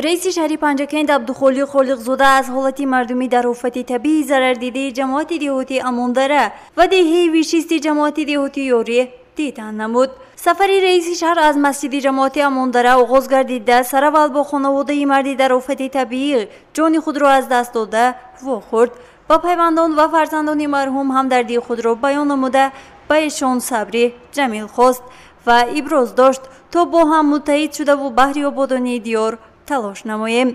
Раиси шаҳри Панҷакент Абдухолиқ Холиқзода аз ҳолати мардумӣ дар офати табиӣ зарардидаи ҷамоати деҳоти Амондара ва деҳаи Вишисти ҷамоати деҳоти Ёрӣ дидан намуд. Сафари раиси шаҳр аз масҷиди ҷамоати Амондара оғоз гардида, сараввал бо хонаводаи марди дар офати табиӣ ҷони худро аз даст дода вохӯрд. Ба пайвандон ва фарзандони марҳум ҳамдардии худро баён намуда, ба эшон сабри ҷамил хост ва иброз дошт, то бо ҳам муттаҳид шудаву баҳри ободонии диёр талош намоем.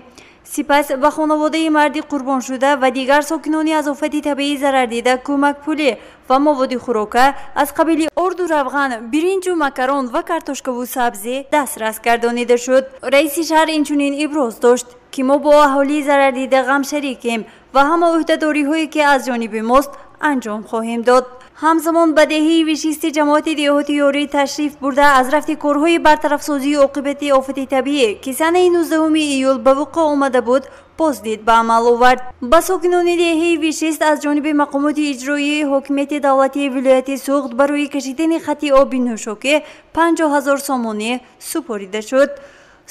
Сипас ба хонаводаи марди қурбоншуда ва дигар сокинони аз офати табиӣ зарардида кӯмакпулӣ ва моводи хӯрока аз қабили орду равған, биринҷу макарон ва картошкаву сабзӣ дастрас гардонида шуд. Раиси шаҳр инчунин иброз дошт, ки мо бо аҳолии зарардида ғамшарикем ва ҳама ӯҳдадориҳое, ки аз ҷониби мост, анҷом хоҳем дод. Ҳамзамон ба деҳаи Вишисти ҷамоати деҳоти Ёрӣ ташриф бурда, аз рафти корҳои бартарафсозии оқибати офати табиӣ, ки санаи 19 июл ба вуқӯъ омада буд, боздид ба амал овард. Ба сокинони деҳаи Вишист аз ҷониби мақомоти иҷроии ҳокимияти давлатии вилояти Суғд барои кашидани хати оби нӯшокӣ 50 000 сомонӣ супорида шуд.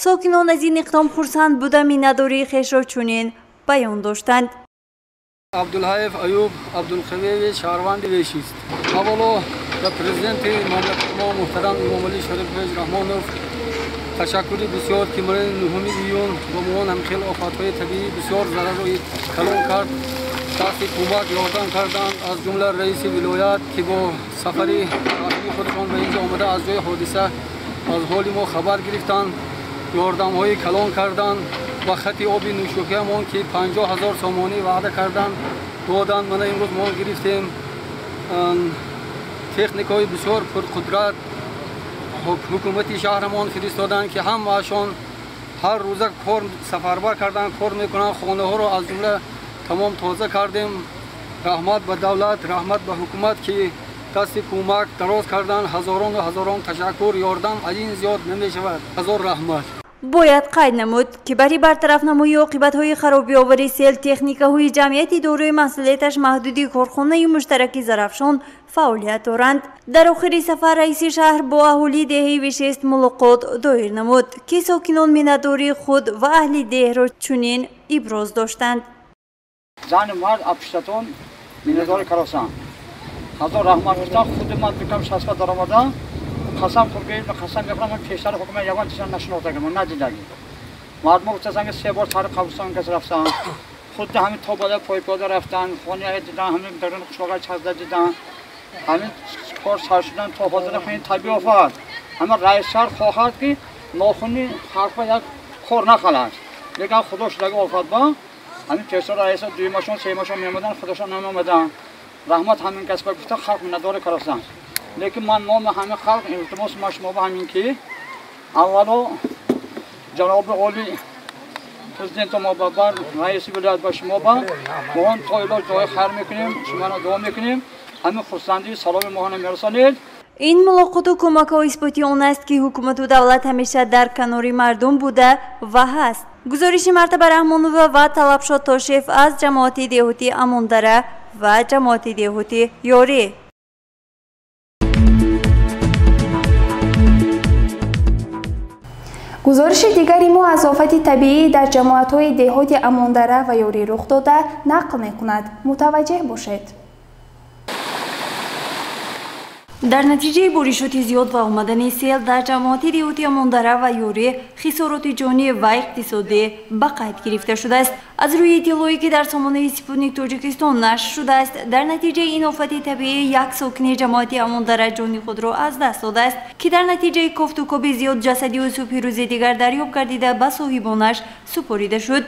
Сокинон аз ин иқдом хурсанд буда, миннатдории хешро чунин баён доштанд. Абдулҳаев Аюб Абдулқавиевич, шаҳрванди Вешист. Аввало ба президенти мамлакати мо муҳтарам Имомалӣ Шарипович Раҳмонов ташаккури бисёр, ки моҳи 9 июн бо мо ҳамхел офатҳои табиӣ бисёр зарарро калон кард, дасти кӯмак ёрдам карданд, аз ҷумла раиси вилоят, ки бо сафари расмии худашон ба инҷо омада, аз ҷои ҳодиса аз ҳоли мо хабар гирифтанд, ёрдамҳои калон карданд. Ба хати оби нӯшокиамон, ки 50 000 сомонӣ ваъда карданд, доданд. Мана имрӯз мо гирифтем. Техникаҳои бисёр пурқудрат ҳукумати шаҳрамон фиристоданд, ки ҳамаашон ҳар рӯза кор сафарбар карданд, кор мекунанд. Хонаҳоро аз ҷумла тамом тоза кардем. Раҳмат ба давлат, раҳмат ба ҳукумат, ки дасти кӯмак дароз карданд. Ҳазорону ҳазорон ташаккур. Ёрдам аз ин зиёд намешавад. Ҳазор раҳмат. Бояд қайд намуд, ки барои бартарафнамоии оқибатҳои харобиовари сел техникаҳои ҷамъияти дорои масъулияташ маҳдуди корхонаи муштараки Зарафшон фаъолият доранд. Дар охири сафар раиси шаҳр бо аҳолии деҳаи Вишист мулоқот доир намуд, ки сокинон миннатдории худ ва аҳли деҳро чунин иброз доштанд. Зану мард апуштатон миннатдори каросан. Ҳазор раҳмат гуфтам, худи ман дукам шаста даромадам. Қасам хӯргӣ, қасам мехӯрам, ман пештар ҳукумат ягон чиза нашинохтагим, надидагим. Мардум гуфтасан, ки се бор сари қабристон кас рафтан, худи ҳамин то бола пойпода рафтан, хонаи дидан, ҳамин дарун қишлоqa чазда дидан, ҳамин кор сар шудан то ҳозир ҳамин табиӣ офат. Ҳама раис шаҳр хоҳад, ки нохуни халқба як кор нахалад. Лекин худо шудаги офат ба ҳамин пештар раиса дуюмашон, сеюмашон меомадан, худошон намеомадан. Раҳмат ҳамин кас ба гуфта халқ миннатдори карастанд. Лекин ман номи ҳамин халқ илтимос ма шумо ба ҳамин, ки аввало ҷаноби олӣ президенто мо ба бар раиси вилоят ба шумо ба моҳон то илоҷ дуои хайр мекунем, шуморо дуо мекунем, ҳамин хурсандии саломи моҳона мерасонед. Ин мулоқоту кӯмакҳо исботи он аст, ки ҳукумату давлат ҳамеша дар канори мардум буда ва ҳаст. Гузориши Мартаба Раҳмонова ва Талабшод Тошев аз ҷамоати деҳоти Амондара ва ҷамоати деҳоти Ёрӣ. Гузориши дигари мо аз офати табиӣ дар ҷамоатҳои деҳоти Амондара ва Ёрӣ рух дода нақл мекунад. Мутаваҷҷеҳ бошед. Дар натиҷаи боришоти зиёд ва омадани сел дар ҷамоати деҳоти Амондара ва Ёрӣ хисороти ҷонӣ ва иқтисодӣ ба қайд гирифта шудааст. Аз рӯи иттилое, ки дар сомонаи Спутник Тоҷикистон нашр шудааст, дар натиҷаи ин офати табиӣ як сокини ҷамоати Амондара ҷони худро аз даст додааст, ки дар натиҷаи кофтукоби зиёд ҷасади ӯ субҳи рӯзи дигар дарёб гардида ба соҳибонаш супорида шуд.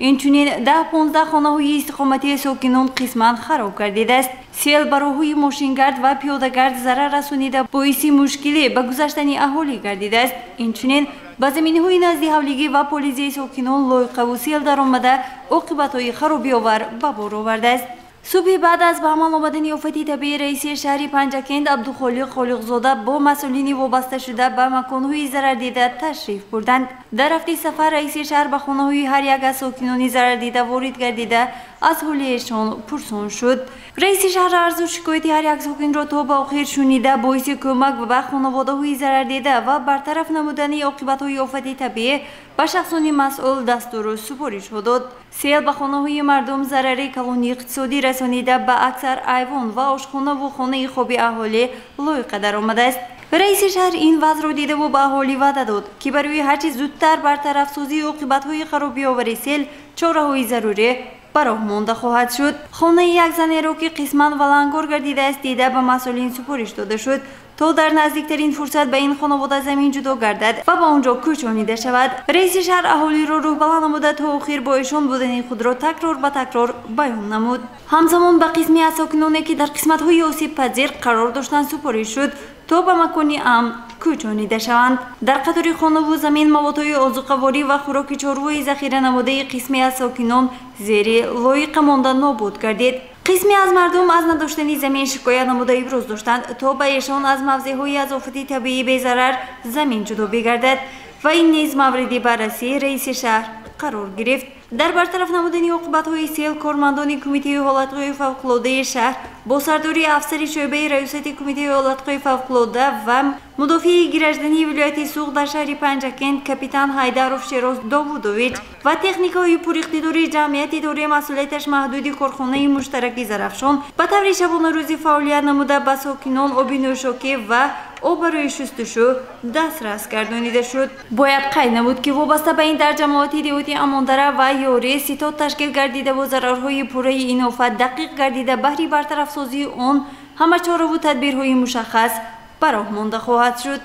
Инчунин 10-15 хонаҳои истиқоматии сокинон қисман хароб гардидааст. Сел ба роҳҳои мошингард ва пиёдагард зарар расонида, боиси мушкилӣ ба гузаштани аҳолӣ гардидааст. Инчунин ба заминиҳои назди ҳавлигӣ ва полизияи сокинон лойқаву сел даромада, оқибатҳои харобиовар ба бор овардааст. Субҳи баъд аз ба амал омадани офати табиӣ раиси шаҳри Панҷакент Абдухолиқ Холиқзода бо масъулини вобасташуда ба маконҳои зарардида ташриф бурданд. Дар рафти сафар раиси шаҳр ба хонаҳои ҳар як аз сокинони зарардида ворид гардида, аз ҳоли эшон пурсон шуд. Раиси шаҳр арзу шикояти ҳар як сокинро то ба охир шунида, боиси кӯмак ба хонаводаҳои зарардида ва бартараф намудани оқибатҳои офати табиӣ ба шахсони масъул дастуру супоришҳо дод. Сел ба хонаҳои мардум зарари калони иқтисодӣ расонида, ба аксар айвон ва ошхонаву хонаи хоби аҳолӣ лоиқа даромадааст. Раиси шаҳр ин вазъро дидаву ба аҳолӣ ваъда дод, ки барои ҳарчи зудтар бартарафсозии оқибатҳои харобиовари сел чораҳои зарурӣ ба роҳ монда хоҳад шуд. Хонаи як занеро, ки қисман валангор гардидааст, дида, ба масъулин супориш дода шуд, то дар наздиктарин фурсат ба ин хонавода замин ҷудо гардад ва ба он ҷо кӯчонида шавад. Раиси шаҳр аҳолиро рӯҳбаланд намуда, то охир бо эшон будани худро такрор ба такрор баён намуд. Ҳамзамон ба қисме аз сокиноне, ки дар қисматҳои осебпазир қарор доштанд, супориш шуд, то ба макони амн кӯчонида шаванд. Дар қатори хонаву замин маводҳои озуқаворӣ ва хӯроки чорвои захира намудаи қисме аз сокинон зери лоиқа монда нобуд гардид. Қисме аз мардум аз надоштани замин шикоят намуда, иброз доштанд, то ба эшон аз мавзеъҳои аз офати табиӣ безарар замин ҷудо бигардад ва ин низ мавриди баррасии раиси шаҳр қарор гирифт. Дар бартараф намудани оқибатҳои сел кормандони Кумитаи ҳолатҳои фавқулодаи шаҳр бо сардории афсари шӯъбаи раёсати Кумитаи ҳолатҳои фавқулода ва мудофиаи граждании вилояти Суғд дар шаҳри Панҷакент капитан Ҳайдаров Шероз Довудович ва техникаҳои пуриқтидори ҷамъияти дораи масъулияташ маҳдуди корхонаи муштараки Зарафшон ба таври шабонарӯзӣ фаъолият намуда, ба сокинон оби нӯшокӣ ва об барои шустушӯ дастрас гардонида шуд. Бояд қайд намуд, ки вобаста ба ин дар ҷамоати деҳоти Амондара ва Ёрӣ ситод ташкил гардидаву зарарҳои пурраи ин офат дақиқ гардида, баҳри бартарафсозии он ҳама чораву тадбирҳои мушаххас ба роҳ монда хоҳад шуд.